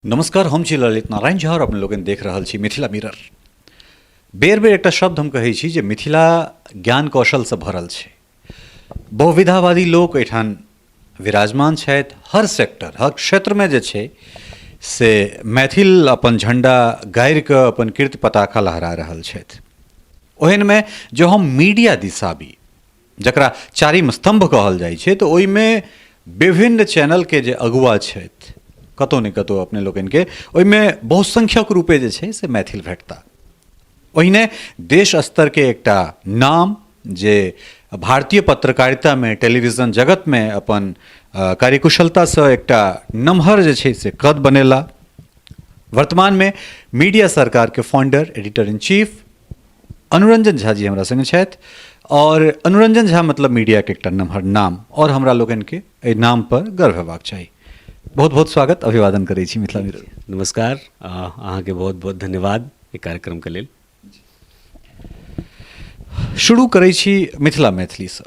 नमस्कार, हम छी ललित नारायण झा और अपने लोगन देख रहल छी मिथिला मिरर। बेर बेर एकटा शब्द हम कहै छी जे मिथिला ज्ञान कौशलसँ भरल छै। बहुविधावादी लोक एहिठाम विराजमान छथि। हर सेक्टर, हर क्षेत्रमे जे छै से मैथिल अपन झण्डा गाड़ि कऽ अपन कीर्ति पताखा लहरा रहल छथि। ओहनमे जँ हम मीडिया दिस आबी, जकरा चारिम स्तम्भ कहल जाइ छै, तऽ ओहिमे विभिन्न चैनलके जे अगुआ छथि, कतहु ने कतहु अपने लोकनिके ओहिमे बहुसंख्यक रूपे जे छै से मैथिल भेटता। ओहिने देश स्तरके एकटा नाम जे भारतीय पत्रकारितामे, टेलीविजन जगतमे अपन कार्यकुशलतासँ एकटा नमहर जे छै से कद बनेला, वर्तमानमे मीडिया सरकारके founder editor in chief Anuranjan Jha ji हमरा संगे छथि। और अनुरंजन झा मतलब मीडियाके एकटा नमहर नाम, और हमरा लोकनिके एहि नाम पर गर्व हेबाक चाही। बहुत बहुत स्वागत, अभिवादन करै छी मिथिला मिरर। नमस्कार, अहाँके बहुत बहुत धन्यवाद एहि कार्यक्रमके लेल। शुरू करै छी मिथिला मैथिलीसँ।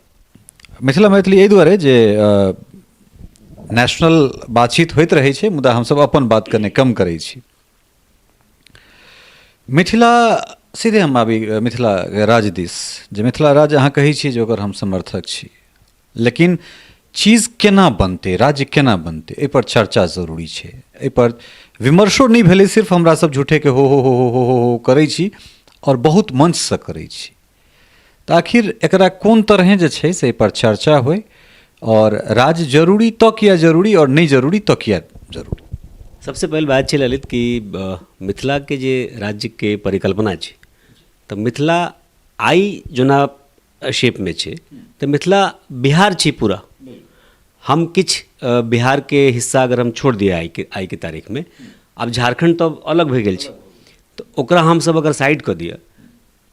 मिथिला मैथिली एहि दुआरे जे नेशनल बातचीत होइत रहै छै, मुदा हमसब अपन बात कने कम करै छी। मिथिला सीधे हम आबी मिथिला राज्य दिस, जे मिथिला राज्य अहाँ कहै छियै जे ओकर हम समर्थक छी, लेकिन चीज केना बनतै, राज्य केना बनतै, एहिपर चर्चा जरूरी छै। एहिपर विमर्शो नहि भेलै, सिर्फ हमरा सब झूठेके हो हो हो हो हो हो हो करै छी आओर बहुत मंचसँ करै छी। तऽ आखिर एकरा कोन तरहें जे छै से एहिपर चर्चा होइ, आओर राज्य जरूरी तऽ किया जरूरी, आओर नहि जरूरी तऽ किया जरूरी? सबसे पहिल बात छै ललित कि मिथिलाके जे राज्यके परिकल्पना छै, तऽ मिथिला आइ जेना शेपमे छै, तऽ मिथिला बिहार छै पूरा। हम किछु बिहारके हिस्सा अगर हम छोड़ि दियै आइके तारीखमे, आब झारखण्ड तऽ अलग भए गेल छै, तऽ ओकरा हमसब अगर साइड कऽ दिअ,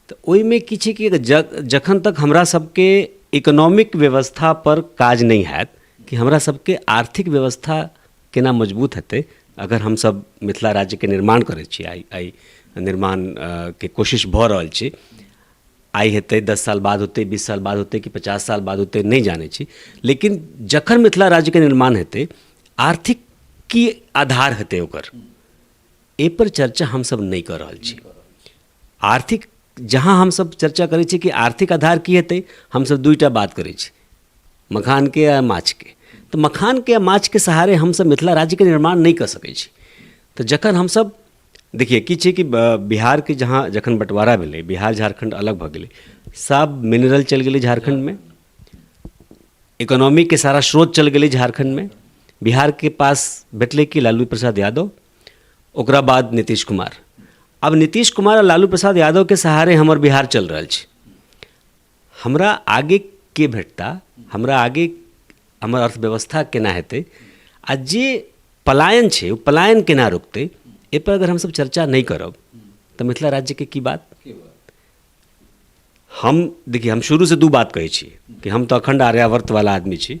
तऽ ओहिमे की छै कि जखन तक हमरा सबके इकोनॉमिक व्यवस्था पर काज नहि हैत कि हमरा सबके आर्थिक व्यवस्था केना मजबूत हेतै, अगर हमसब मिथिला राज्यके निर्माण करै छी, आइ निर्माणके कोशिश भऽ रहल छै, आइ हेतै, 10 साल बाद होतै, 20 साल बाद होतै कि 50 साल बाद होतै, नहि जानै छी, लेकिन जखन मिथिला राज्यके निर्माण हेतै, आर्थिक की आधार हेतै ओकर, एहिपर चर्चा हमसब नहि कऽ रहल छी। आर्थिक जहाँ हमसब चर्चा करै छी कि आर्थिक आधार की हेतै, हमसब दुइटा बात करै छी, मखानके आ माछके। तऽ मखानके आ माछके सहारे हमसब मिथिला राज्यके निर्माण नहि कऽ सकै छी। तऽ जखन हमसब देखिए की छै कि बिहारके जहाँ जखन बँटवारा भेलै, बिहार झारखण्ड अलग भऽ गेलै, सब मिनरल चलि गेलै झारखण्डमे, इकोनॉमीके सारा स्रोत चलि गेलै झारखण्डमे। बिहारके पास भेटलै कि लालू प्रसाद यादव, ओकरा बाद नीतीश कुमार। आब नीतीश कुमार आ लालू प्रसाद यादवके सहारे हमर बिहार चलि रहल छै। हमरा आगे के भेटता? हमरा आगे हमर अर्थव्यवस्था केना हेतै? आ जे पलायन छै, ओ पलायन केना रुकतै? एहिपर अगर हमसब चर्चा नहि करब तऽ मिथिला राज्यके की बात? हम देखिए, हम शुरूसँ दू बात कहै छी कि हम तऽ अखण्ड आर्यावर्तवला आदमी छी,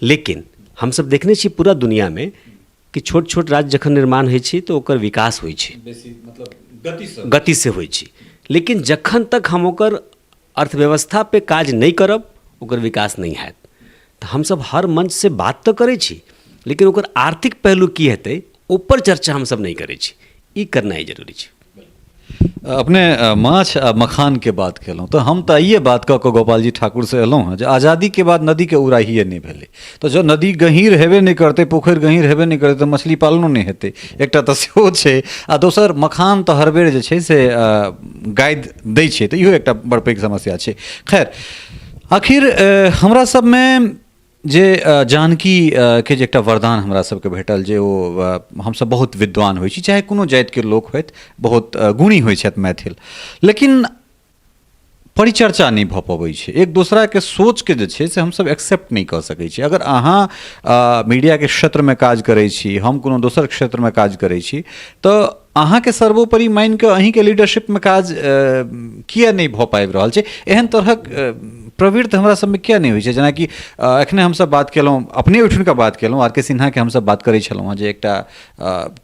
लेकिन हमसब देखने छी पूरा दुनिआँमे कि छोट छोट राज्य जखन निर्माण होइ छै तऽ ओकर विकास होइ छै, मतलब गतिसँ होइ छै, लेकिन जखन तक हम ओकर अर्थव्यवस्था पे काज नहि करब, ओकर विकास नहि हैत। तऽ हमसब हर मंचसँ बात तऽ करै छी, लेकिन ओकर आर्थिक पहलू की हेतै, ओकर चर्चा हमसब नहि करै छी। ई करनाइ जरूरी छै। अपने माछ आ मखानके बात केलहुँ, तऽ हम तऽ आइए बात कऽ कऽ गोपालजी ठाकुरसँ एलहुँ हँ जे आजादीके बाद नदीके उड़ाहिए नहि भेलै। तऽ जँ नदी गहीँर हेबे नहि करतै, पोखरि गहीँर हेबे नहि करतै, तऽ मछली पालनो नहि हेतै। एकटा तऽ सेहो छै, आ दोसर मखान तऽ हर बेर जे छै से गादि दै छै, तऽ इहो एकटा बड़ पैघ समस्या छै। खैर, आखिर हमरा सबमे जे जानकी के जे एकटा वरदान हमरा सबके भेटल जे ओ हमसब बहुत विद्वान होइ छी, चाहे कोनो जातिके लोक होथि, बहुत गुणी होइ छथि मैथिल, लेकिन परिचर्चा नहि भऽ पबै छै। एक दोसराके सोचके जे छै से हमसब एक्सेप्ट नहि कऽ सकै छी। अगर अहाँ मीडियाके क्षेत्रमे काज करै छी, हम कोनो दोसर क्षेत्रमे काज करै छी, तऽ अहाँके सर्वोपरि मानिकऽ अहीँके लीडरशिपमे काज किए नहि भऽ पाबि रहल छै? एहन तरहक प्रवृत्ति हमरा सबमे किए नहि होइ छै? जेनाकि एखने हमसब बात केलहुँ, अपने ओहिठुनका बात केलहुँ, आर के सिन्हाके हमसब बात करै छलहुँ हँ जे एकटा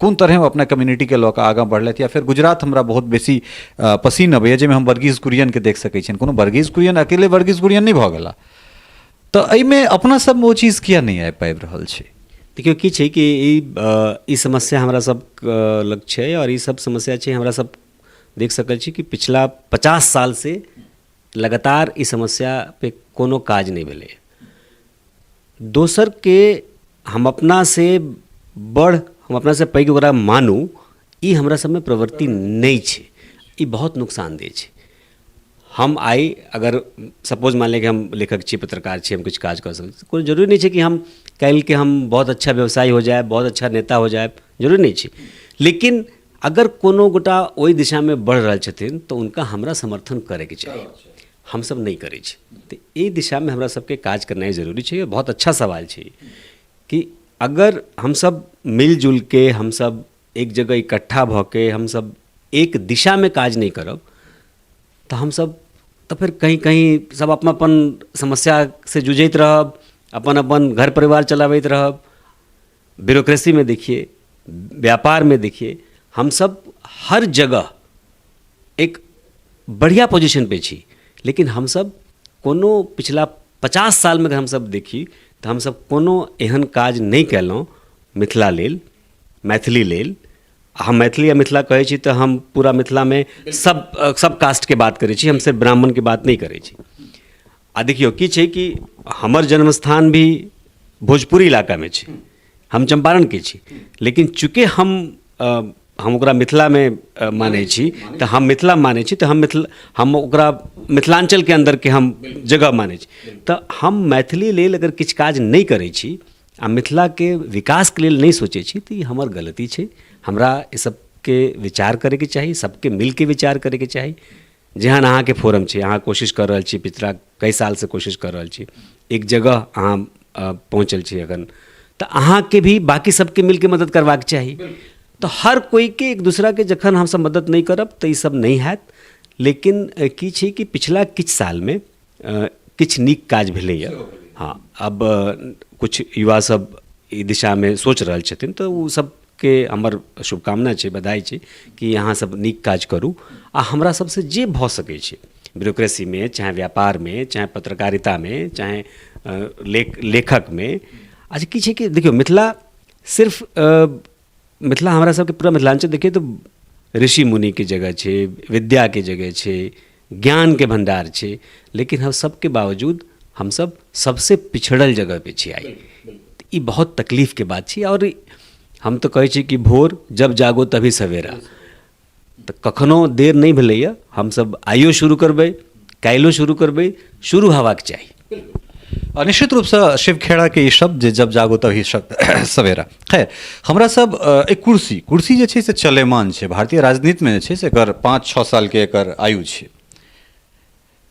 कोन तरहे ओ अपना कम्युनिटीके लऽ कऽ आगाँ बढ़लथि। या फेर गुजरात हमरा बहुत बेसी पसीन अबैए, जाहिमे हम वर्गीज कुरियनके देख सकै छियनि। कोनो वर्गीज कुरियन अकेले वर्गीज कुरियन नहि भऽ गेला। तऽ एहिमे अपना सबमे ओ चीज किए नहि आबि पाबि रहल छै? देखियौ की छै कि ई समस्या हमरा सब लग छै आओर ई सब समस्या छै हमरा सब देख सकै छी कि पिछला 50 सालसँ लगातार ई समस्या पे कोनो काज नहि भेलै। दोसरके हम अपनासँ बढ़ हम अपनासँ पैघ ओकरा मानू, ई हमरा सबमे प्रवृत्ति नहि छै। ई बहुत नुकसानदेह छै। हम आइ अगर सपोज मानि लिअ कि हम लेखक छी, पत्रकार छी, हम किछु काज कऽ सकै छी, कोनो जरूरी नहि छै कि हम काल्हिके हम बहुत अच्छा व्यवसायी हो जायब, बहुत अच्छा नेता हो जायब, जरूरी नहि छै। लेकिन अगर कोनो गोटा ओहि दिशामे बढ़ि रहल छथिन तऽ हुनका हमरा समर्थन करैके चाही, हमसब नहि करै छी। तऽ एहि दिशामे हमरा सबके काज करनाइ जरूरी छै। बहुत अच्छा सवाल छै कि अगर हमसब मिलजुलके, हमसब एक जगह इकट्ठा भऽ के हमसब एक दिशामे काज नहि करब तऽ हमसब तऽ फेर कहीं कहीं सब अपन अपन समस्यासँ जूझैत रहब, अपन अपन घर परिवार चलाबैत रहब। ब्यूरोक्रेसीमे देखिए, व्यापारमे देखिए, हमसब हर जगह एक बढ़िआँ पोजिशनपर छी, लेकिन हमसब कोनो पिछला 50 सालमे अगर हमसब देखी तऽ हमसब कोनो एहन काज नहि कयलहुँ मिथिला लेल, मैथिली लेल। हम मैथिली या मिथिला कहै छी तऽ हम पूरा मिथिलामे सब कास्टके बात करै छी, हम सिर्फ ब्राह्मणके बात नहि करै छी। आ देखियौ की छै कि हमर जन्मस्थान भी भोजपुरी इलाकामे छै, हम चम्पारणके छी, लेकिन चूँकि हम ओकरा मिथिलामे मानै छी तऽ हम मिथिला मानै छी, तऽ हम मिथिला, हम ओकरा मिथिलाञ्चलके अन्दरके हम जगह मानै छी। तऽ हम मैथिली लेल अगर किछु काज नहि करै छी आ मिथिलाके विकासके लेल नहि सोचै छी तऽ ई हमर गलती छै। हमरा ई सबके विचार करैके चाही, सबके मिलके विचार करैके चाही। जेहन अहाँके फोरम छै, अहाँ कोशिश कऽ रहल छी, पिछला कई सालसँ कोशिश कऽ रहल छी, एक जगह अहाँ पहुँचल छी एखन, तऽ अहाँके भी बाँकी सबके मिलके मदद करबाक चाही। तऽ हर कोइके एक दूसराके जखन हमसब मदद नहि करब तऽ ई सब नहि हैत। लेकिन की छै कि पिछला किछु सालमे किछु नीक काज भेलैए। हँ, आब किछु युवा सब ई दिशामे सोचि रहल छथिन तऽ ओ सबके हमर शुभकामना छै, बधाई छै कि अहाँ सब नीक काज करू आ हमरा सबसँ जे भऽ सकै छै ब्यूरोक्रेसीमे, चाहे व्यापारमे, चाहे पत्रकारितामे, चाहे लेखकमे। अच्छा की छै कि देखियौ मिथिला सिर्फ मिथिला हमरा सबके पूरा मिथिलाञ्चल देखियौ तऽ ऋषि मुनिके जगह छै, विद्याके जगह छै, ज्ञानके भण्डार छै, लेकिन हम सबके बावजूद हमसब सबसँ पिछड़ल जगहपर छी आइ। ई बहुत तकलीफके बात छी। आओर हम तऽ कहै छी कि भोर जब जागो तभी सवेरा, तऽ कखनो देर नहि भेलैए। हमसब आइयो शुरू करबै, काल्हिओ शुरू करबै, शुरू हेबाक चाही। निश्चित रूपसँ शिवखेड़ाके ई शब्द जे जब जागो तभी सवेरा। खैर, हमरा सब एक कुर्सी कुर्सी जे छै से चलेमान छै भारतीय राजनीतिमे, जे छै से एकर 5-6 सालके एकर आयु छै।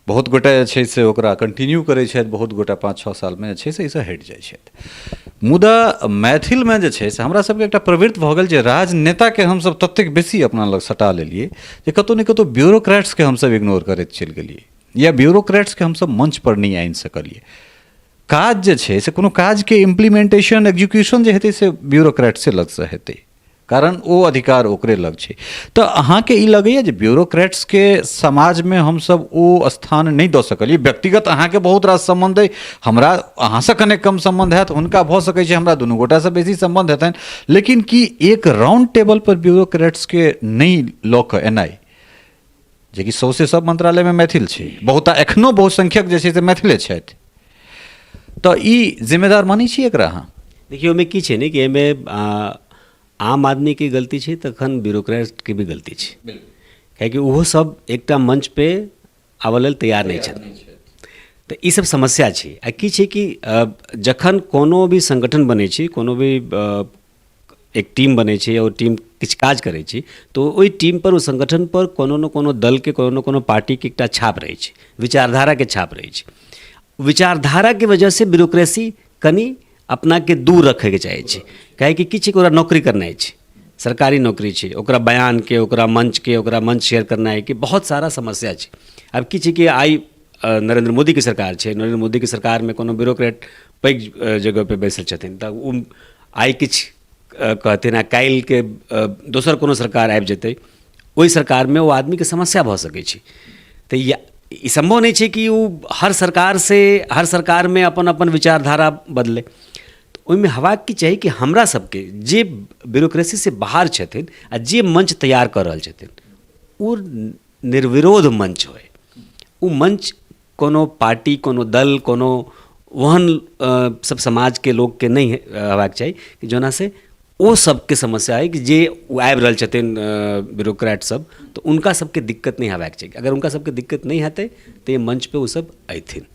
बहुत गोटे जे छै से ओकरा कंटिन्यू करै छथि, बहुत गोटे 5-6 सालमे जे छै से एहिसँ हटि जाइ छथि। मुदा मैथिलमे जे छै से हमरा सबके एकटा प्रवृत्ति भऽ गेल जे राजनेताके हमसब ततेक बेसी अपना लग सटा लेलियै जे कतहु ने कतहु ब्यूरोक्रेट्सके हमसब इग्नोर करैत चलि गेलियै या ब्यूरोक्रेट्सके हमसब मंचपर नहि आनि सकलियै। काज जे छै से कोनो काजके इम्प्लीमेंटेशन एग्जीक्यूशन जे हेतै से ब्यूरोक्रेट्से लगसँ हेतै, कारण ओ अधिकार ओकरे लग छै। तऽ अहाँके ई लगैए जे ब्यूरोक्रेट्सके समाजमे हमसब ओ स्थान नहि दऽ सकलियै? व्यक्तिगत अहाँके बहुत रास सम्बन्ध अइ, हमरा अहाँसँ कने कम सम्बन्ध हैत, हुनका भऽ सकै छै हमरा दुनू गोटासँ बेसी सम्बन्ध हेतनि, लेकिन की एक राउंड टेबलपर ब्यूरोक्रेट्सके नहि लऽ कऽ एनाइ, जेकि सौंसे सब मंत्रालयमे मैथिल छै, बहुता एखनो बहुसंख्यक जे छै से मैथिले छथि, तऽ ई जिम्मेदार मानै छी एकरा अहाँ? देखियौ, ओहिमे की छै ने कि एहिमे आम आदमीके गलती छै तखन ब्यूरोक्रेटके भी गलती छै, कियाकि ओहो सब एकटा मंच पे आबऽ लेल तैयार नहि छथिन। तऽ ई सब समस्या छै। आ की छै कि जखन कोनो भी संगठन बनै छै, कोनो भी एक टीम बनै छै या ओ टीम किछु काज करै छै, तऽ ओहि टीमपर, ओ संगठनपर कोनो ने कोनो दलके, कोनो ने कोनो पार्टीके एकटा छाप रहै छै, विचारधाराके छाप रहै छै। विचारधाराके वजहसँ ब्यूरोक्रेसी कनि अपनाके दूर रखैके चाहै छै, काहेकि की छै कि ओकरा नौकरी करनाइ छै, सरकारी नौकरी छै, ओकरा बयानके, ओकरा मंचके, ओकरा मंच शेयर करनाइके बहुत सारा समस्या छै। आब की छै कि आइ नरेन्द्र मोदीके सरकार छै, नरेन्द्र मोदीके सरकारमे कोनो ब्यूरोक्रेट पैघ जगहपर बैसल छथिन तऽ ओ आइ किछु कहथिन आ काल्हिके दोसर कोनो सरकार आबि जेतै, ओहि सरकारमे ओ आदमीके समस्या भऽ सकै छै। तऽ ई सम्भव नहि छै कि ओ हर सरकारसँ हर सरकारमे अपन अपन विचारधारा बदलै। ओहिमे हेबाक की चाही कि हमरा सबके जे ब्यूरोक्रेसीसँ बाहर छथिन आ जे मंच तैयार कऽ रहल छथिन ओ निर्विरोध मंच होइ। ओ मंच कोनो पार्टी, कोनो दल, कोनो ओहन सब समाजके लोकके नहि हेबाक चाही कि जोनासँ ओ सबके समस्या अइ कि जे ओ आबि रहल छथिन ब्यूरोक्रेट सब, तऽ हुनका सबके दिक्कत नहि हेबाक चाही। अगर हुनका सबके दिक्कत नहि हेतै तऽ एहि मंचपर ओ सब अयथिन।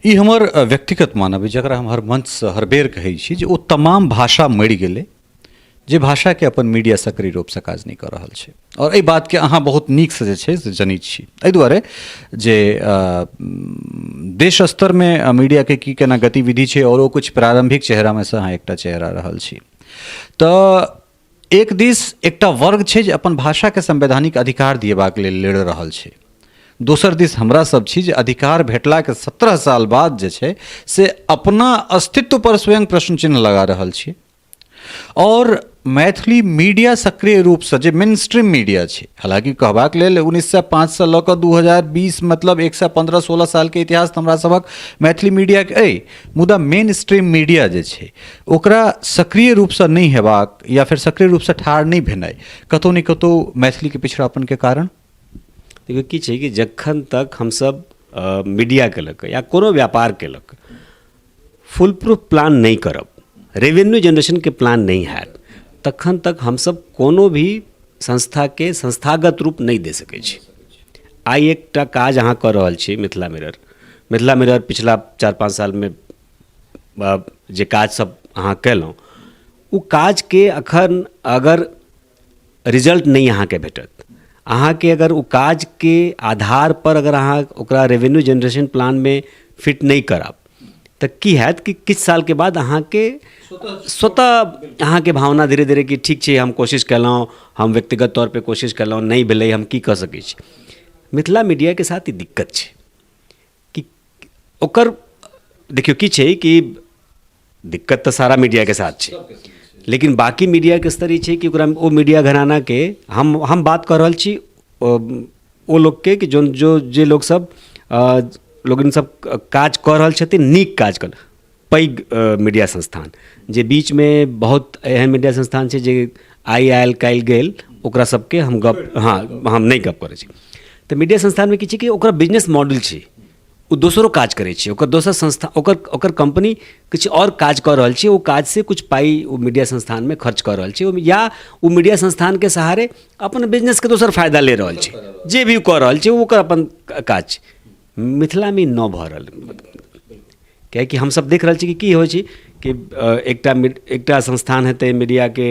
ई हमर व्यक्तिगत मानब अइ, जकरा हम हर मंचसँ हर बेर कहै छी जे ओ तमाम भाषा मरि गेलै जे भाषाके अपन मीडिया सक्रिय रूपसँ काज नहि कऽ रहल छै। आओर एहि बातके अहाँ बहुत नीकसँ जे छै से जनैत छी, एहि दुआरे जे देश स्तरमे मीडियाके की केना गतिविधि छै आओर ओ किछु प्रारम्भिक चेहरामे सँ अहाँ एकटा चेहरा रहल छी। तऽ एक दिस एकटा वर्ग छै जे अपन भाषाके संवैधानिक अधिकार दिएबाक लेल लड़ि रहल छै, दोसर दिस हमरा सब छी जे अधिकार भेटलाके 17 साल बाद जे छै से अपना अस्तित्व पर स्वयं प्रश्न चिन्ह लगा रहल छी। आओर मैथिली मीडिया सक्रिय रूपसँ जे मेन स्ट्रीम मीडिया छै, हालाँकि कहबाक लेल 1905सँ लऽ कऽ 2020 मतलब 115-16 सालके इतिहास तऽ हमरा सभक मैथिली मीडियाके अइ, मुदा मेन स्ट्रीम मीडिया जे छै ओकरा सक्रिय रूपसँ नहि हेबाक या फेर सक्रिय रूपसँ ठाढ़ नहि भेनाइ कतहु ने कतहु मैथिलीके पिछड़ापनके कारण। देखियौ की छै कि जखन तक हमसब मीडियाके लऽ कऽ या कोनो व्यापारके लऽ कऽ फुल प्रूफ प्लान नहि करब, रेवेन्यू जेनरेशनके प्लान नहि हैत, तखन तक हमसब कोनो भी संस्थाके संस्थागत रूप नहि दे सकै छी। आइ एकटा काज अहाँ कऽ रहल छी मिथिला मिरर, मिथिला मिरर पिछला 4-5 सालमे जे काज सब अहाँ केलहुँ ओ काजके अखन अगर रिजल्ट नहि अहाँके भेटत, अहाँके अगर ओ काजके आधार पर अगर अहाँ ओकरा रेवेन्यू जेनरेशन प्लानमे फिट नहि करब तऽ की हैत कि किछु सालके बाद अहाँके स्वतः अहाँके भावना धीरे धीरे कि ठीक छै हम कोशिश केलहुँ, हम व्यक्तिगत तौरपर कोशिश केलहुँ, नहि भेलै, हम की कऽ सकै छी। मिथिला मीडियाके साथ ई दिक्कत छै कि ओकर देखियौ की छै कि दिक्कत तऽ सारा मीडियाके साथ छै, लेकिन बाँकी मीडियाके स्तर ई छै कि ओकरा ओ मीडिया घरानाके हम बात कऽ रहल छी ओ लोकके कि जोन जो जे लोकसब लोकनि सब काज कऽ रहल छथिन, नीक काज कऽ पैघ मीडिया संस्थान जे बीचमे बहुत एहन मीडिया संस्थान छै जे आइ आयल काल्हि गेल, ओकरा सबके हम गप, हँ हम नहि गप करै छी। तऽ मीडिया संस्थानमे की छै कि ओकर बिजनेस मॉडल छै, ओ दोसरो काज करै छै, ओकर दोसर संस्था ओकर कम्पनी किछु आओर काज कऽ रहल छै, ओ काजसँ किछु पाइ ओ मीडिया संस्थानमे खर्च कऽ रहल छै या ओ मीडिया संस्थानके सहारे अपन बिजनेसके दोसर फायदा ले रहल छै, जे भी ओ कऽ रहल छै ओ ओकर अपन काज छै। मिथिलामे ई नहि भऽ रहल, किएकि हमसब देख रहल छी कि की होइ छै कि एकटा संस्थान हेतै मीडियाके,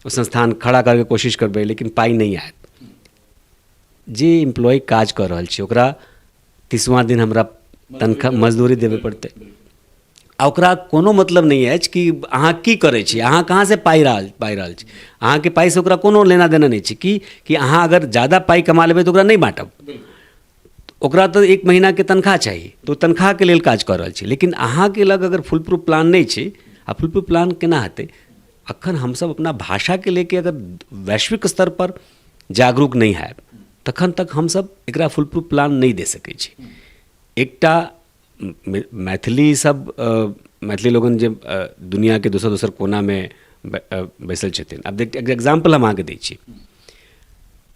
ओ संस्थान खड़ा करैके कोशिश करबै लेकिन पाइ नहि आयत। जे एम्प्लॉय काज कऽ रहल छै ओकरा 30वाँ दिन हमरा तनख्वाह मजदूरी देबे पड़तै आ ओकरा कोनो मतलब नहि अछि कि अहाँ की करै छी, अहाँ कहाँसँ पाइ रहल छी, अहाँके पाइसँ ओकरा कोनो लेना देना नहि छै कि अहाँ अगर ज्यादा पाइ कमा लेबै तऽ ओकरा नहि बाँटब, ओकरा तऽ 1 महीनाके तनख्वाह चाही तऽ ओ तनख्वाहके लेल काज कऽ रहल छै। लेकिन अहाँके लग अगर फुल प्रूफ प्लान नहि छै, आ फुल प्रूफ प्लान केना हेतै? अखन हमसब अपना भाषाके लेके अगर वैश्विक स्तरपर जागरूक नहि हैब तखन तक हमसब एकरा फुल प्रूफ प्लान नहि दे सकै छी। एकटा मैथिली सब मैथिली लोगन जे दुनिआके दोसर दोसर कोनामे बैसल छथिन, आब देख एग्जाम्पल हम अहाँके दै छी,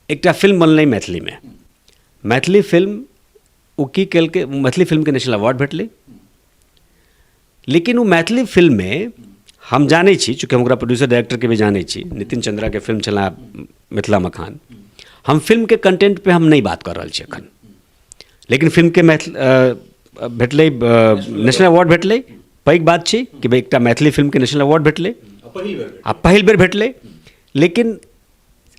एकटा फिल्म बनलै मैथिलीमे, मैथिली फिल्म ओ की केलकै, मैथिली फिल्मके नेशनल अवार्ड भेटलै, लेकिन ओ मैथिली फिल्ममे हम जानै छी, चूँकि हम ओकरा प्रोड्यूसर डायरेक्टरके भी जानै छी, नितिन चन्द्राके फिल्म छलै मिथिला मखान, हम फिल्मके कंटेंट पे हम नहि बात कऽ रहल छी एखन, लेकिन फिल्मके मैथिल भेटलै नेशनल अवार्ड भेटलै, पैघ बात छै कि भाइ एकटा मैथिली फिल्मके नेशनल अवार्ड भेटलै आ पहिल बेर भेटलै। लेकिन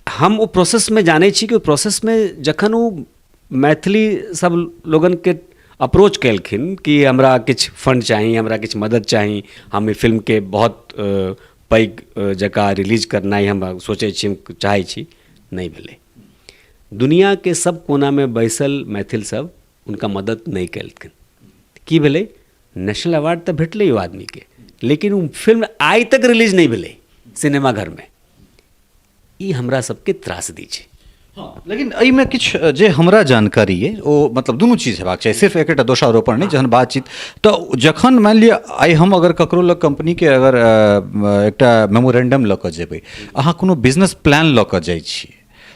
हम ओ प्रोसेसमे जानै छी कि ओ प्रोसेसमे जखन ओ मैथिली सब लोगनके अप्रोच केलखिन कि हमरा किछु फंड चाही, हमरा किछु मदद चाही, हम ई फिल्मके बहुत पैघ जकाँ रिलीज करनाइ हम सोचै छी, हम चाहै छी, नहि भेलै। दुनिआँके सब कोनामे बैसल मैथिल सब हुनका मदद नहि केलखिन। की भेलै, नेशनल अवार्ड तऽ भेटलै ओ आदमीके, लेकिन ओ फिल्म आइ तक रिलीज नहि भेलै सिनेमा घरमे। ई हमरा सबके त्रासदी छै। हँ, लेकिन एहिमे किछु जे हमरा जानकारी अइ ओ मतलब दुनू चीज हेबाक चाही, सिर्फ एकेटा दोषारोपण नहि। जहन बातचीत तऽ जखन मानि लिअ आइ हम अगर ककरो लग कम्पनीके अगर एकटा मेमोरेंडम लऽ कऽ जेबै, अहाँ कोनो बिजनेस प्लान लऽ कऽ जाइ छी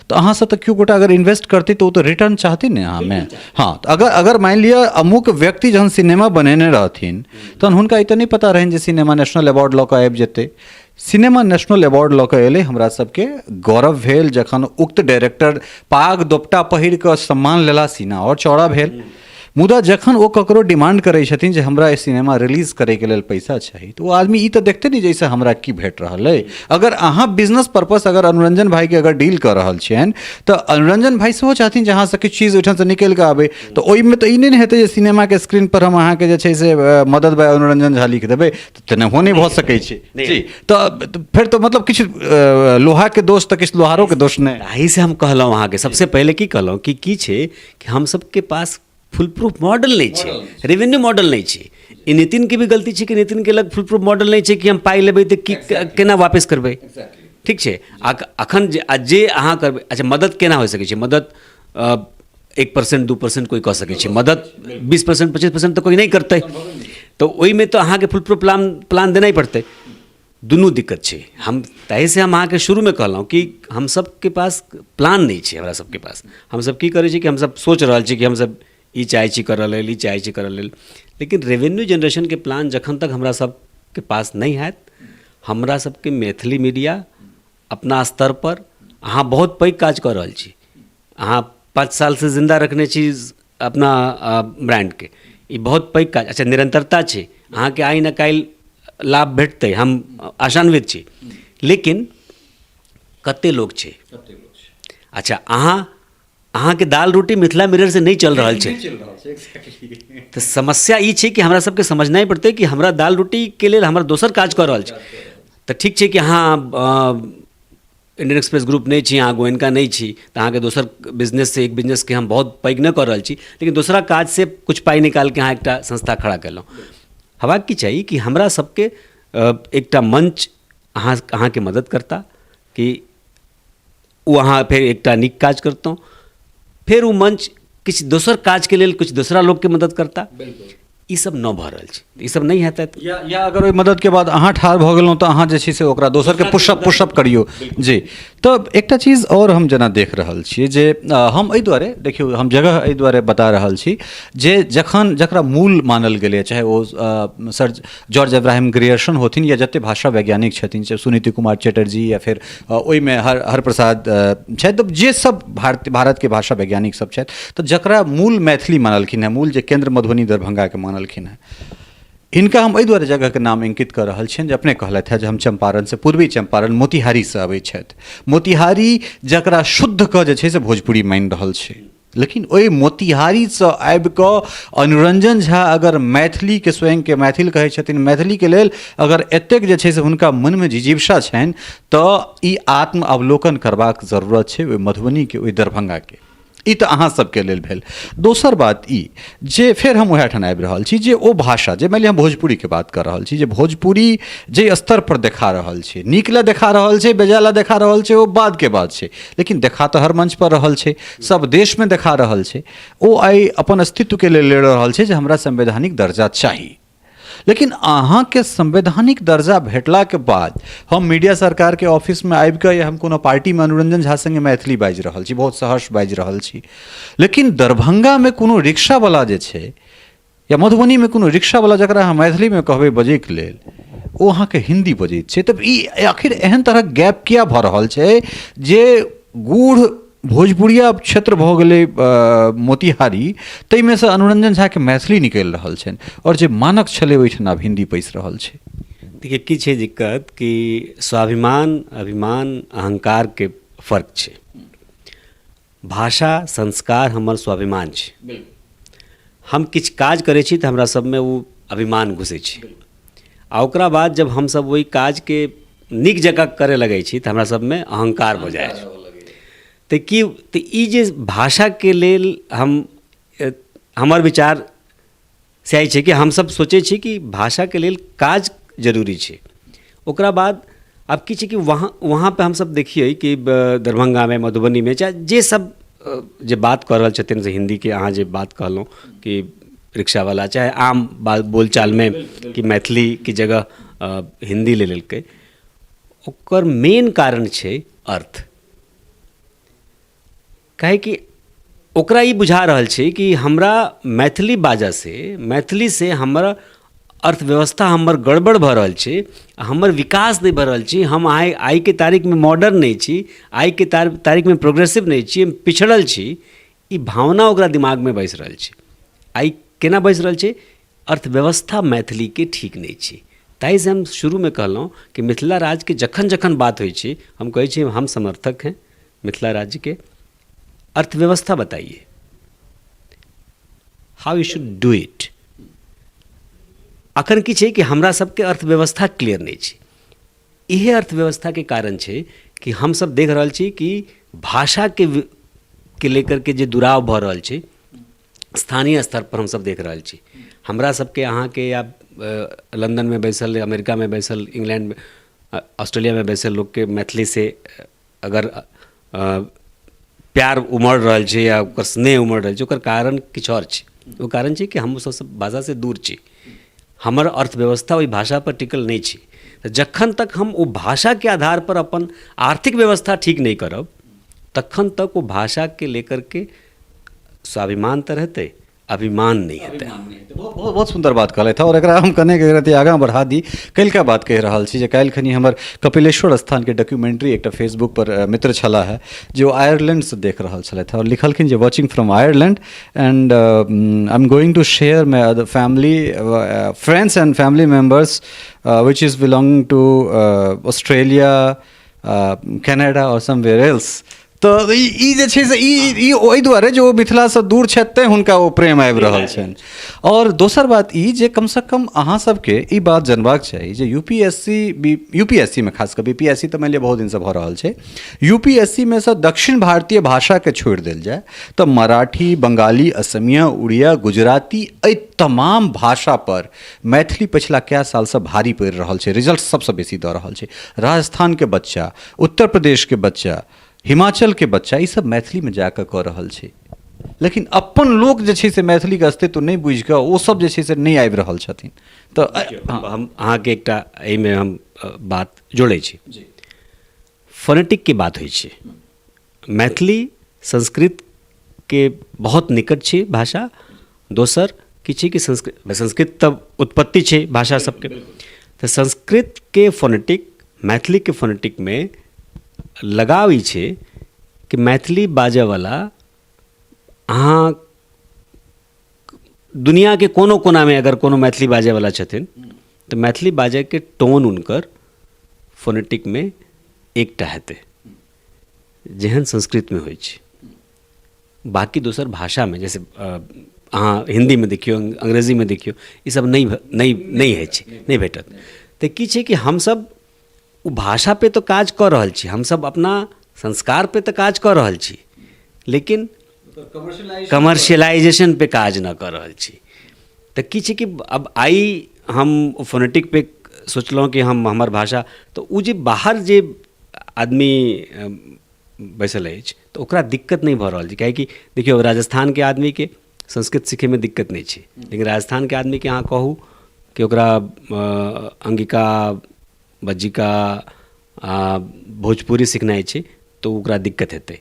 तऽ अहाँसँ तऽ केओ गोटा अगर इन्वेस्ट करतै तऽ ओ तऽ रिटर्न चाहतै ने अहाँमे। हँ, तऽ अगर अगर मानि लिअ अमुक व्यक्ति जहन सिनेमा बनेने रहथिन तहन हुनका ई तऽ नहि पता रहनि जे सिनेमा नेशनल अवार्ड लऽ कऽ आबि जेतै। सिनेमा नेशनल अवार्ड लऽ कऽ एलै, हमरा सबके गौरव भेल। जखन उक्त डायरेक्टर पाग दोपटा पहिर कऽ सम्मान लेला, सीना आओर चौड़ा भेल। मुदा जखन ओ ककरो डिमांड करै छथिन जे हमरा ई सिनेमा रिलीज करैके लेल पैसा चाही, तऽ ओ आदमी ई तऽ देखतै नहि जे एहिसँ हमरा की भेट रहल अइ। अगर अहाँ बिजनेस पर्पस अगर अनुरंजन भाइके अगर डील कऽ रहल छियनि तऽ अनुरंजन भाइ सेहो चाहथिन जे अहाँसँ किछु चीज ओहिठामसँ निकलि कऽ आबै। तऽ ओहिमे तऽ ई नहि ने हेतै जे सिनेमाके स्क्रीन पर हम अहाँके जे छै से मदद बाय अनुरंजन झा लिख देबै, तऽ तेनाहो नहि भऽ सकै छै जी। तऽ फेर तऽ मतलब किछु लोहाके दोष तऽ किछु लोहारोके दोष नहि। ताहिसँ हम कहलहुँ अहाँके सबसे पहिले की कहलहुँ कि की छै कि हम सबके पास फुल प्रूफ मॉडल नहि छै, रेवेन्यू मॉडल नहि छै। ई नितिनके भी गलती छै कि नितिनके लग फुल प्रूफ मॉडल नहि छै कि हम पाइ लेबै तऽ की केना वापस करबै। ठीक छै, आ अखन जे आ जे अहाँ करबै, अच्छा मदद केना हो सकै छै? मदद 1% 2% कोइ कऽ सकै छै, मदद 20% 25% तऽ कोइ नहि करतै। तऽ ओहिमे तऽ अहाँके फुल प्रूफ प्लान प्लान देनाइ पड़तै। दुनू दिक्कत छै। हम ताहिसँ हम अहाँके शुरूमे कहलहुँ कि हम सबके पास प्लान नहि छै। हमरा सबके पास हमसब की करै छी कि हमसब सोचि रहल छी कि हमसब ई चाहै छी करऽ लेल, ई चाहै छी करऽ लेल, लेकिन रेवेन्यू जेनरेशनके प्लान जखन तक हमरा सबके पास नहि हैत, हमरा सबके मैथिली मीडिया अपना स्तरपर अहाँ बहुत पैघ काज कऽ रहल छी। अहाँ 5 सालसँ जिन्दा रखने छी अपना ब्रांडके, ई बहुत पैघ काज। अच्छा निरन्तरता छै, अहाँके आइ ने काल्हि लाभ भेटतै, हम आशान्वित छी, लेकिन कते लोक छै? अच्छा अहाँके दाल रोटी मिथिला मिररसँ नहि चलि रहल छै, तऽ समस्या ई छै कि हमरा सबके समझनाइ पड़तै कि हमरा दाल रोटीके लेल हमरा दोसर काज कऽ रहल छै। तऽ ठीक छै कि अहाँ इंडियन एक्सप्रेस ग्रुप नहि छी, अहाँ गोयनका नहि छी, तऽ अहाँके दोसर बिजनेससँ एक बिजनेसके हम बहुत पैघ नहि कऽ रहल छी, लेकिन दोसरा काजसँ किछु पाइ निकालिके अहाँ एकटा संस्था खड़ा केलहुँ। हेबाक की चाही कि हमरा सबके एकटा मंच अहाँके मदद करता कि ओ अहाँ फेर एकटा नीक काज करतहुँ, फेर ओ मंच किछु दोसर काजके लेल किछु दोसरा लोकके मदद करता। ई सब न भऽ रहल छै, ई सब नहि हेतै। या अगर ओहि मददके बाद अहाँ ठाढ़ भऽ गेलहुँ तऽ अहाँ जे छै से ओकरा दोसरके पुशअप करियौ जी। तऽ एकटा चीज आओर हम जेना देख रहल छियै जे हम एहि दुआरे देखियौ हम जगह एहि दुआरे बता रहल छी जे जखन जकरा मूल मानल गेलैए, चाहे ओ सर जॉर्ज अब्राहम ग्रियर्सन होथिन या जते भाषा वैज्ञानिक छथिन, चाहे सुनीति कुमार चटर्जी या फेर ओहिमे हरप्रसाद छथि, तऽ जे सब भारतके भाषा वैज्ञानिक सब छथि, तऽ जकरा मूल मैथिली मानलखिन हेँ, मूल जे केन्द्र मधुबनी दरभंगाके मानलखिन हेँ, हिनका हम एहि दुआरे जगहके नाम अंकित कऽ रहल छियनि जे अपने कहलथि हेँ जे हम चम्पारणसँ, पूर्वी चम्पारण मोतिहारीसँ अबै छथि। मोतिहारी जकरा शुद्ध कऽ जे छै से भोजपुरी मानि रहल छै, लेकिन ओहि मोतिहारीसँ आबि कऽ अनुरंजन झा अगर मैथिलीके स्वयंके मैथिल कहै छथिन, मैथिलीके लेल अगर एतेक जे छै से हुनका मनमे जिजीविषा छनि, तऽ ई आत्म अवलोकन करबाक जरूरत छै ओहि मधुबनीके, ओहि दरभंगाके। ई तऽ अहाँ सबके लेल भेल। दोसर बात ई जे फेर हम उएह ठाम आबि रहल छी जे ओ भाषा जे मानि लिअ हम भोजपुरीके बात कऽ रहल छी, जे भोजपुरी जे स्तरपर देखा रहल छै, नीक लए देखा रहल छै, बेजाय लए देखा रहल छै, ओ बादके बात छै, लेकिन देखा तऽ हर मंचपर रहल छै, सब देशमे देखा रहल छै। ओ आइ अपन अस्तित्वके लेल लड़ि रहल छै जे हमरा संवैधानिक दर्जा चाही। लेकिन अहाँके संवैधानिक दर्जा भेटलाके बाद हम मीडिया सरकारके ऑफिसमे आबिकऽ या हम कोनो पार्टीमे अनुरंजन झा सङ्गे मैथिली बाजि रहल छी, बहुत सहर्ष बाजि रहल छी, लेकिन दरभंगामे कोनो रिक्शावला जे छै या मधुबनीमे कोनो रिक्शावला जकरा अहाँ मैथिलीमे कहबै बजैके लेल, ओ अहाँके हिन्दी बजैत छै। तऽ ई आखिर एहन तरहक गैप किया भऽ रहल छै जे गूढ़ भोजपुरिया क्षेत्र भऽ गेलै मोतिहारी, ताहिमे सँ अनुरंजन झाके मैथिली निकलि रहल छनि आओर जे मानक छलै ओहिठाम आब हिन्दी पैसि रहल छै? देखियौ की छै दिक्कत कि स्वाभिमान, अभिमान, अहंकारके फर्क छै। भाषा संस्कार हमर स्वाभिमान छै। हम किछु काज करै छी तऽ हमरा सबमे ओ अभिमान घुसै छै, आ ओकरा बाद जब हमसब ओहि काजके नीक जकाँ करय लगै छी तऽ हमरा सबमे अहंकार भऽ जाइ छै। तऽ की तऽ ई जे भाषाके लेल हम हमर विचार सएह छै कि हमसब सोचै छी कि भाषाके लेल काज जरूरी छै। ओकरा बाद आब की छै कि वहाँ वहाँपर हमसब देखियै कि दरभङ्गामे, मधुबनीमे, चाहे जे सब जे बात कऽ रहल छथिन से हिन्दीके, अहाँ जे बात कहलहुँ कि रिक्शावला चाहे आम बात बोलचालमे कि मैथिलीके जगह हिन्दी लऽ लेलकै, ओकर मेन कारण छै अर्थ। काहेकि ओकरा ई बुझा रहल छै कि हमरा मैथिली बाजऽसँ, मैथिलीसँ हमर अर्थव्यवस्था हमर गड़बड़ भऽ रहल छै, हमर विकास नहि भऽ रहल छै, हम आइके तारीखमे मॉडर्न नहि छी, आइके तारीखमे प्रोग्रेसिव नहि छी, हम पिछड़ल छी। ई भावना ओकरा दिमागमे बसि रहल छै। आइ केना बसि रहल छै? अर्थव्यवस्था मैथिलीके ठीक नहि छै। ताहिसँ हम शुरूमे कहलहुँ कि मिथिला राज्यके जखन जखन बात होइ छै, हम कहै छी हम समर्थक हैं मिथिला राज्यके। अर्थव्यवस्था बताइए, how you should do it. अखन की छै कि हमरा सबके अर्थव्यवस्था क्लियर नहि छै। इहे अर्थव्यवस्थाके कारण छै कि हमसब देख रहल छी कि भाषाके के लेकर के जे दुराव भऽ रहल छै स्थानीय स्तरपर, हमसब देख रहल छी। हमरा सबके अहाँके या लन्दनमे बैसल, अमेरिकामे बैसल, इंग्लैंडमे, ऑस्ट्रेलियामे बैसल लोकके मैथिलीसँ अगर प्यार उमड़ रहल छै या ओकर स्नेह उमड़ रहल छै, ओकर कारण किछु आओर छै। ओ कारण छै कि हम सब भाषासँ दूर छी, हमर अर्थव्यवस्था ओहि भाषापर टिकल नहि छै। तऽ जखन तक हम ओ भाषाके आधारपर अपन आर्थिक व्यवस्था ठीक नहि करब, तखन तक ओ भाषाके लेकर के स्वाभिमान तऽ रहतै, अभिमान नहि हेतै। बहुत बहुत सुन्दर बात कहलथि आओर एकरा हम कने रति आगाँ बढ़ा दी। काल्हिका बात कहि रहल छी जे काल्हि खनी हमर कपिलेश्वर स्थानके डॉक्यूमेंट्री एकटा फेसबुक पर मित्र छलाह है जे ओ आयरलैंडसँ देख रहल छलथि आओर लिखलखिन जे watching from Ireland and I am going to share my other family friends and family members which is belonging to Australia, Canada or somewhere else। तऽ ई जे छै से ई ई ओहि दुआरे जे ओ मिथिलासँ दूर छथि, तैँ हुनका ओ प्रेम आबि रहल छनि। आओर दोसर बात ई जे कमसँ कम अहाँ सबके ई बात जनबाक चाही जे UPSC, UPSC मे, खास कऽ BPSC तऽ मानि लिअ बहुत दिनसँ भऽ रहल छै, UPSC मे सँ दक्षिण भारतीय भाषाके छोड़ि देल जाय तऽ मराठी, बंगाली, असमिया, उड़िया, गुजराती, एहि तमाम भाषा पर मैथिली पछिला कए सालसँ भारी पड़ि रहल छै, रिजल्ट सबसँ बेसी दऽ रहल छै। राजस्थानके बच्चा, उत्तर प्रदेशके बच्चा, हिमाचलके बच्चा, ई सब मैथिलीमे जाकऽ कऽ रहल छै, लेकिन अपन लोक जे छै से मैथिलीके अस्तित्व नहि बुझिकऽ ओ सब जे छै से नहि आबि रहल छथिन। तऽ हम अहाँके एकटा एहिमे हम बात जोड़ै छी। फोनेटिकके बात होइ छै। मैथिली संस्कृतके बहुत निकट छै भाषा। दोसर की छै कि संस्कृत, संस्कृत तऽ उत्पत्ति छै भाषा सबके, तऽ संस्कृतके फोनेटिक मैथिलीके फोनेटिकमे लगाव ई छै कि मैथिली बाजऽवला अहाँ दुनिआके कोनो कोनामे अगर कोनो मैथिली बाजऽवला छथिन तऽ मैथिली बाजैके टोन हुनकर फोनेटिकमे एकटा हेतै, जेहन संस्कृतमे होइ छै। बाँकी दोसर भाषामे, जैसे अहाँ हिन्दीमे देखियौ, अंग्रेजीमे देखियौ, ईसब नहि नहि नहि होइ छै, नहि भेटत। तऽ की छै कि हमसब ओ भाषापर तऽ काज कऽ रहल छी, हमसब अपना संस्कारपर तऽ काज कऽ रहल छी, लेकिन कमर्शियलाइजेशनपर काज नहि कऽ रहल छी। तऽ की छै कि आब आइ हम फोनेटिकपर सोचलहुँ कि हम हमर भाषा तऽ ओ जे बाहर जे आदमी बैसल अछि तऽ ओकरा दिक्कत नहि भऽ रहल छै। काहेकि देखियौ, राजस्थानके आदमीके संस्कृत सीखैमे दिक्कत नहि छै, लेकिन राजस्थानके आदमीके अहाँ कहू कि ओकरा अङ्गिका, बज्जिका आ भोजपुरी सिखनाइ छै तऽ ओकरा दिक्कत हेतै।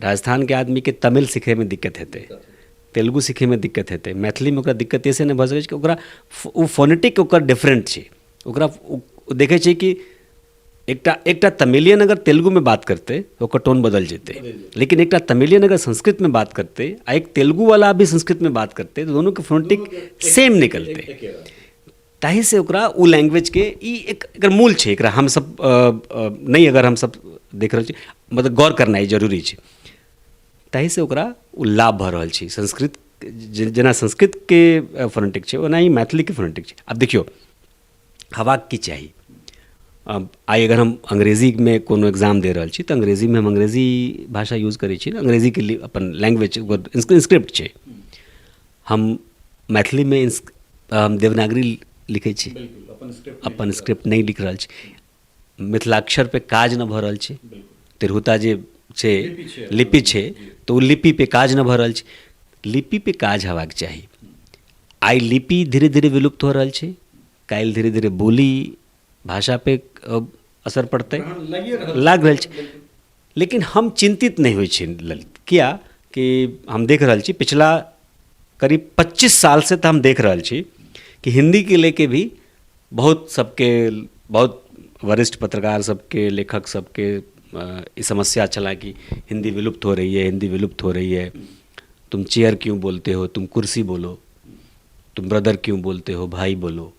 राजस्थानके आदमीके तमिल सीखैमे दिक्कत हेतै, तेलुगु सीखैमे दिक्कत हेतै। मैथिलीमे ओकरा दिक्कत एहिसँ नहि भऽ सकै छै कि ओकरा ओ फोनेटिक ओकर डिफरेन्ट छै। ओकरा ओ देखै छै कि एकटा एकटा तमिलियन अगर तेलुगुमे बात करतै तऽ ओकर टोन बदलि जेतै, लेकिन एकटा तमिलियन अगर संस्कृतमे बात करतै आ एक तेलुगुवला भी संस्कृतमे बात करतै तऽ दुनूके फोनेटिक सेम निकलतै। ताहिसँ ओकरा ओ लैंग्वेजके ई एक एकर मूल छै। एकरा हमसब नहि अगर हमसब देख रहल छी, मतलब गौर करनाइ जरूरी छै। ताहिसँ ओकरा ओ लाभ भऽ रहल छै। संस्कृत जेना संस्कृतके फोनेटिक छै, ओनाही मैथिलीके फोनेटिक छै। आब देखियौ, हवा की चाही। आइ अगर हम अंग्रेजीमे कोनो एग्जाम दे रहल छी तऽ अंग्रेजीमे हम अंग्रेजी भाषा यूज करै छी ने, अंग्रेजीके लिए अपन लैंग्वेज ओकर स्क्रिप्ट छै। हम मैथिलीमे हम देवनागरी लिखै छी, अपन स्क्रिप्ट नहि लिख रहल छी। मिथिलाक्षर पे काज नहि भऽ रहल छै। तिरहुता जे छै, लिपि छै, तऽ ओ लिपि पे काज नहि भऽ रहल छै। लिपि पे काज हेबाक चाही। आइ लिपि धीरे धीरे विलुप्त हो रहल छै, काल्हि धीरे धीरे बोली भाषा पे असर पड़तै, लागि रहल छै। लेकिन हम चिन्तित नहि होइ छी ललित, किया कि हम देख रहल छी पिछला करीब 25 सालसँ तऽ हम देख रहल छी कि हिन्दीके लेके भी बहुत सबके, बहुत वरिष्ठ पत्रकार सबके, लेखक सबके ई समस्या छला कि हिन्दी विलुप्त हो रही है, हिन्दी विलुप्त हो रही है, तुम चेयर क्यों बोलते हो, तुम कुर्सी बोलो, तुम ब्रदर क्यों बोलते हो, भाई बोलो।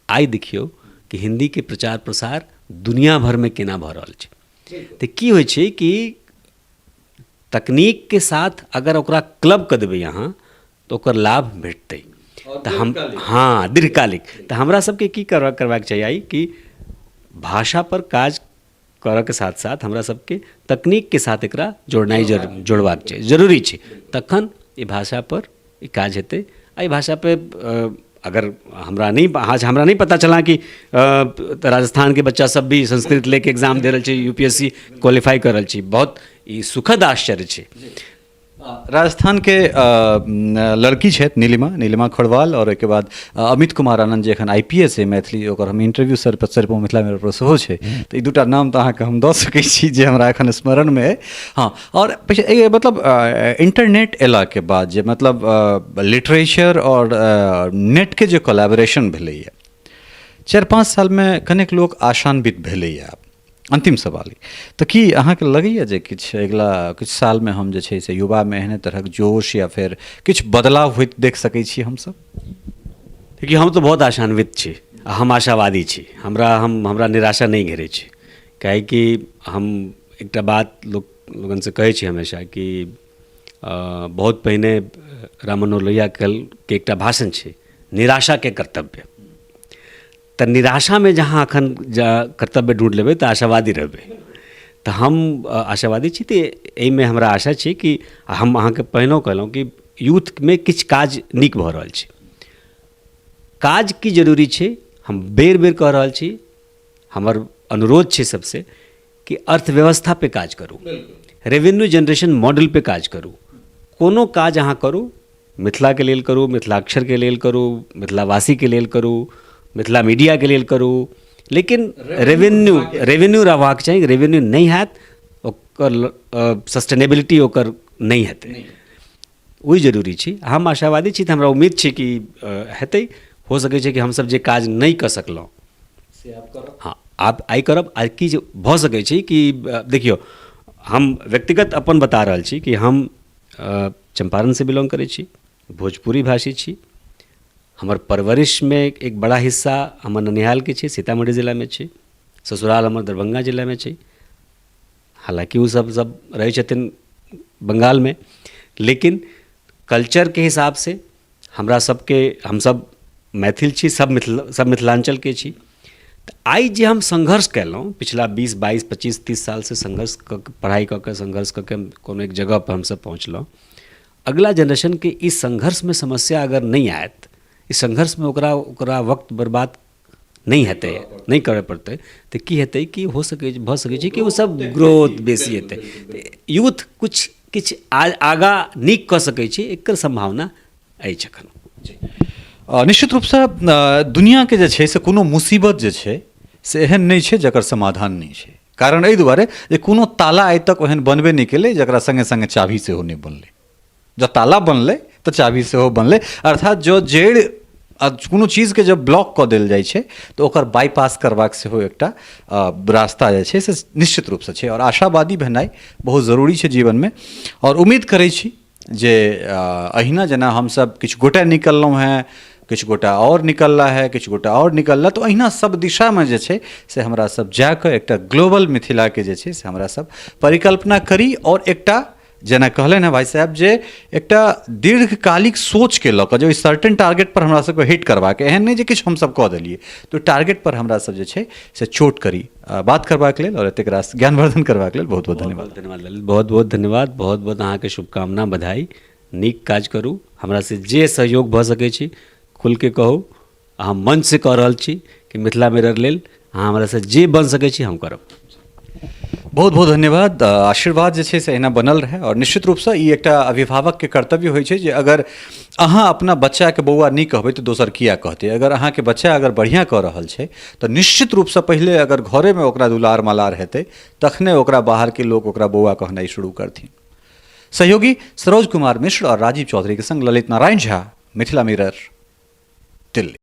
आइ देखियौ कि हिन्दीके प्रचार प्रसार दुनिया भरिमे केना भऽ रहल छै। तऽ की होइ छै कि तकनीकके साथ अगर ओकरा क्लब कऽ देबै अहाँ तऽ ओकर लाभ भेटतै। तऽ हम, हँ, दीर्घकालिक। तऽ हमरा सबके की करबाक चाही आइ कि भाषापर काज करऽके साथ साथ हमरा सबके तकनीकके साथ एकरा जोड़नाइ जोड़बाक चाही, जरूरी छै। तखन ई भाषापर ई काज हेतै। एहि भाषापर अगर हमरा नहि, हमरा नहि पता छलए कि राजस्थानके बच्चा सब भी संस्कृत लऽ कऽ एग्जाम दऽ रहल छै, U P S C qualify कऽ रहल छै। बहुत ई सुखद आश्चर्य छै। राजस्थानके लड़की छथि नीलिमा, नीलिमा खड़वाल, आओर ओहिके बाद अमित कुमार आनन्द जे एखन I P S अइ मैथिली, ओकर हम इंटरव्यू सर सरिपो मिथिला मिरर पर सेहो छै। तऽ ई दूटा नाम तऽ अहाँके हम दऽ सकै छी जे हमरा एखन स्मरणमे अइ। हँ, आओर मतलब इंटरनेट अयलाके बाद जे मतलब लिटरेचर आओर नेटके जे कोलैबोरेशन भेलैए 4-5 सालमे, कनेक लोक आशान्वित भेलैए आब। अन्तिम सवाल, तऽ की अहाँके लगैए जे किछु अगिला किछु सालमे हम जे छै से युवामे एहने तरहक जोश या फेर किछु बदलाव होइत देख सकै छी हमसभ? देखियौ, हम तऽ बहुत आशान्वित छी आ हम आशावादी छी। हमरा निराशा नहि घेरै छै, काहेकि हम एकटा बात लोक लोगनसँ कहै छी हमेशा कि बहुत पहिने राम मनोहर लोहिया के एकटा भाषण छै, निराशाके कर्तव्य। तऽ निराशामे जहाँ एखन कर्तव्य ढूँढि लेबै तऽ आशावादी रहबै। तऽ हम आशावादी छी। तऽ एहिमे हमरा आशा छै कि हम अहाँके पहिनहु कहलहुँ कि यूथमे किछु काज नीक भऽ रहल छै। काज की जरूरी छै, हम बेर बेर कहि रहल छी, हमर अनुरोध छै सबसँ कि अर्थव्यवस्था पे काज करू, रेवेन्यू जनरेशन मॉडल पे काज करू। कोनो काज अहाँ करू, मिथिलाके लेल करू, मिथिलाक्षरके लेल करू, मिथिलावासीके लेल करू, मिथिला मीडियाके लेल करू, लेकिन रेवेन्यू रहबाक चाही। रेवेन्यू नहि हैत, ओकर सस्टेनेबिलिटी ओकर नहि हेतै। ओहि जरूरी छै। हम आशावादी छी, तऽ हमरा उम्मीद छै कि हेतै। हो सकै छै कि हमसब जे काज नहि कऽ सकलहुँ से आब करब। हँ, आब आइ करब। आ की जे भऽ सकै छै कि देखियौ, हम व्यक्तिगत अपन बता रहल छी कि हम चम्पारणसँ बिलोंग करै छी, भोजपुरी भाषी छी। हमर परवरिशमे एक बड़ा हिस्सा हमर ननिहालके छै, सीतामढ़ी जिलामे छै। ससुराल हमर दरभंगा जिलामे छै। हालाँकि ओ सब सब रहै छथिन बंगालमे, लेकिन कल्चरके हिसाबसँ हमरा सबके, हमसब मैथिल छी, सब मिथिला, सब मिथिलाञ्चलके छी। तऽ आइ जे हम संघर्ष कयलहुँ पिछला 20 22 25 30 सालसँ संघर्ष कऽ कऽ, पढ़ाइ कऽ कऽ, संघर्ष कऽ कऽ कोनो एक जगहपर हमसब पहुँचलहुँ। अगिला जेनरेशनके ई संघर्षमे समस्या अगर नहि आयत, ई संघर्षमे ओकरा ओकरा वक्त बर्बाद नहि हेतै, नहि करऽ पड़तै, तऽ की हेतै कि हो सकै, भऽ सकै छै कि ओ सब ग्रोथ बेसी हेतै। यूथ किछु किछु आगाँ नीक कऽ सकै छै, एकर सम्भावना अछि एखन। निश्चित रूपसँ दुनिआँके जे छै से कोनो मुसीबत जे छै से एहन नहि छै जकर समाधान नहि छै। कारण एहि दुआरे जे कोनो ताला आइ तक ओहन बनबे नहि केलै जकरा सङ्गे सङ्गे चाभी सेहो नहि बनलै। जँ ताला बनलै तऽ चाभी सेहो बनलै। अर्थात जँ जड़ि कोनो चीजके जब ब्लॉक कऽ देल जाइ छै तऽ ओकर बाईपास करबाक सेहो एकटा रास्ता जे छै से निश्चित रूपसँ छै। आओर आशावादी भेनाइ बहुत जरूरी छै जीवनमे। आओर उम्मीद करै छी जे अहिना जेना हमसब किछु गोटे निकललहुँ हेँ, किछु गोटा आओर निकलला हेँ, किछु गोटा आओर निकलला, तऽ अहिना सब दिशामे जे छै से हमरा सब जाकऽ एकटा ग्लोबल मिथिलाके जे छै से हमरा सब परिकल्पना करी। आओर एकटा जेना कहलनि हेँ भाइ साहेब जे एकटा दीर्घकालिक सोचके लऽ कऽ जे ओहि सर्टेन टारगेटपर हमरा सबके हिट करबाक, एहन नहि जे किछु हमसब कऽ देलियै, तऽ ओहि टारगेटपर हमरा सब जे छै से चोट करी। बात करबाक लेल आओर एतेक रास ज्ञानवर्धन करबाक लेल बहुत बहुत धन्यवाद। धन्यवाद ललित, बहुत बहुत धन्यवाद, बहुत बहुत अहाँके शुभकामना, बधाई। नीक काज करू। हमरासँ जे सहयोग भऽ सकै छै खुलके कहू। हम मंचसँ कऽ रहल छी कि मिथिला मिरर लेल अहाँ हमरासँ जे बनि सकै छी हम करब। बहुत बहुत धन्यवाद। आशीर्वाद जे छै से एहिना बनल रहै आओर निश्चित रूपसँ ई एकटा अभिभावकके कर्तव्य होइ छै जे अगर अहाँ अपना बच्चाके बौआ नहि कहबै तऽ दोसर किया कहतै। अगर अहाँके बच्चा अगर बढ़िआँ कऽ रहल छै तऽ निश्चित रूपसँ पहिले अगर घरेमे ओकरा दुलार मलार हेतै तखने ओकरा बाहरके लोक ओकरा बौआ कहनाइ शुरू करथिन। सहयोगी सरोज कुमार मिश्र और राजीव चौधरी के संग ललित नारायण झा, मिथिला मिरर, दिल्ली।